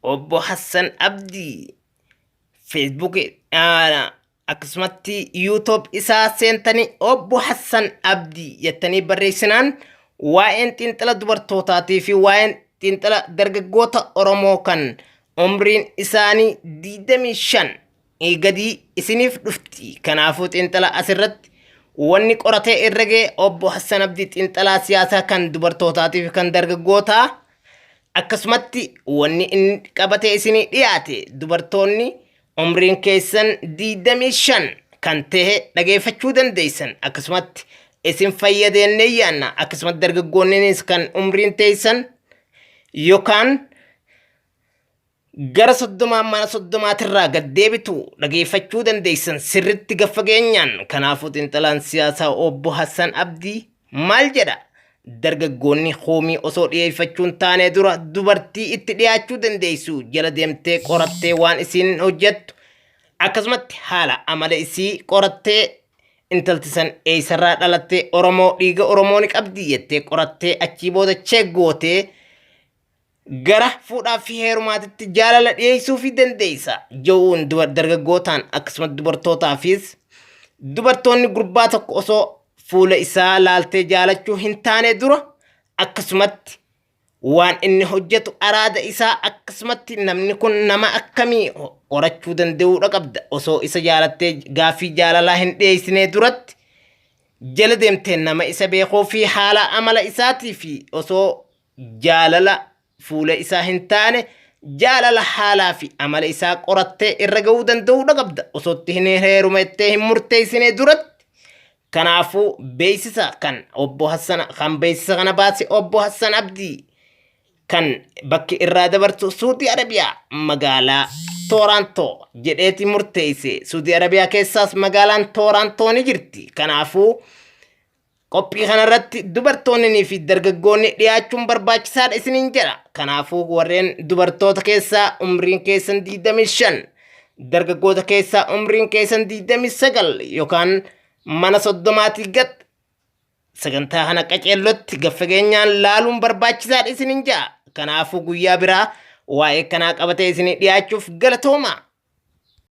Obbo Hassan Abdii Facebook akkasumatti YouTube isaa seentanii Obbo Hassan Abdii jettanii barreessinaan waa'een xiinxala dubartootaatii fi waa'een xiinxala dargaggoota Oromoo kan umriin isaanii 25 gadii isiniif dhufti. Kanaafuu xiinxala asirratti wanni qoratee irra ga'e Obbo Hassan Abdii xiinxalaa siyaasaa kan dubartootaatii fi kan dargaggootaa akkasumatti wanni inni qabatee isinii dhiyaate dubartoonni umriin keessan 25 kan ta'e dhageeffachuu dandeessan akkasumatti isin fayyadeennee yaanna akkasumatti dargaggoonninis kan umriin teessan yookaan gara soddomaa mana soddomaatirraa gad deebitu dhageeffachuu dandeessan sirritti gaffageenyaan. Kanaafuu xiinxalaan siyaasaa Obbo Hassan Abdii maal jedha? Dargaggoonni hoomii osoo dhiyeeffachuun taanee dura dubartii itti dhiyaachuu dandeessu jala deemtee qorattee waan isiin hojjettu akkasumatti haala amala isii qorattee intalti san eessarraa dhalattee Oromoo dhiiga Oromoo ni qabdi jettee qorattee achii booda cheek gootee gara fuudhaa fi heerumaatitti jaalala dhiyeessuufii dandeessa je'uun dargaggootaan akkasumas dubartootaafis dubartoonni gurbaa tokko osoo fuula isaa laaltee jaalachuu hin taane dura akkasumatti waan inni hojjetu araada isaa akkasumatti namni kun nama akkamii qorachuu danda'uudha qabda osoo isa jaalattee gaaffii jaalalaa hin dhiyeessinee duratti jala deemtee nama isa beekuu fi haala amala isaatii fi osoo jaalala fuula isaa hin taane jaalala haalaa fi amala isaa qorattee irra ga'uu danda'uudha qabda osoo itti hin heerumettee hin murteessinee duratti. Kanaafuu beeksisa kan obbo Hassan kan beeksisa kana baase obbo Hassan Abdii kan bakki irraa dabarsu Suudii Arabiyaa magaalaa Tooraantoo jedheeti murteesse. Suudii Arabiyaa keessaas magaalaan Tooraantoo ni jirti. Kanaafuu Qophii kanarratti dubartoonni fi dargaggoonni dhiyaachuun barbaachisaadha isiniin jedha. Kanaafuu warreen dubartoota keessaa umriin keessan 25, dargaggoota keessaa umriin keessan 29 yookaan mana soddomaatii gad sagantaa kana qaceellotti gaffageenyaan laaluun barbaachisaadha isiniin jedha. Kanaafuu guyyaa biraa waa'ee kanaa qabatee isinii dhiyaachuuf galatooma.